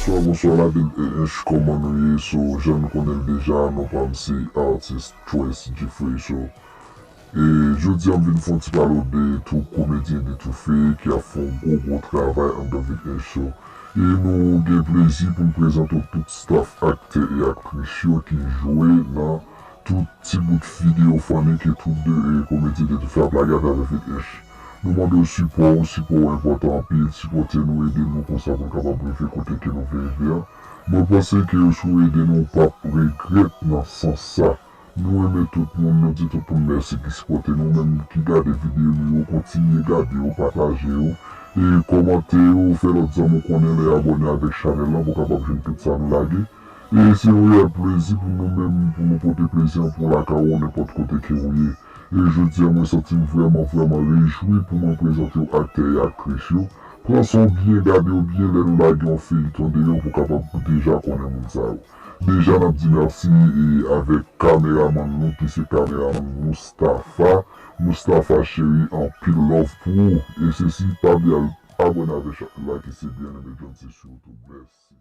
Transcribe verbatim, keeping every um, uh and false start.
Bonswa, bonswa, Labèl E H, kòman nou ye? So, jan nou konnen l deja, non pa m se Artist Choice Jeffrey. So, e jodi a m vin fè yon ti pale de tout komedyen de toufe ki ap fè yon gwo, gwo travay anndan V H. So, e nou gen plezi pou n prezante w tout staff aktè e aktris yo ki jwe nan tout ti bout videyo funny ke tout de, e, komedyen de toufe ap lage atravè V H. Nou mande w sipò w, sipò w enpòtan anpil, sipòte nou, ede nou konsa pou n kapab rive kote ke nou vle rive a. Mwen panse ke si w ede nou, w p ap regrèt nan sans sa. Nou renmen tout moun, nou di tout moun mèsi ki sipòte nou, menm ki gade videyo nou yo, kontinye gade yo, pataje yo, e kòmante yo, fè lòt zanmi w konnen lè abòne avèk chanèl lan pou w kapab jwenn tout sa nou lage. E se yon reyèl plezi pou nou menm, pou nou pote plezi an pou w lakay ou nenpòt kote ke ou ye. E jodi a, mwen santi m vrèman, vrèman rejwi pou mwen prezante w aktè e aktris yo. Pran swen w byen, gade yo byen lè nou lage yon feyton deyò pou w kapab deja konnen moun sa yo. Deja, n ap di mèsi e avèk kameramann nou ki se kameramann Moustapha. Moustapha cheri, anpil love pou ou. E se si, pa bliye al abòne avèk chanèl la ki se Byeneme John, se sou YouTube. Mèsi.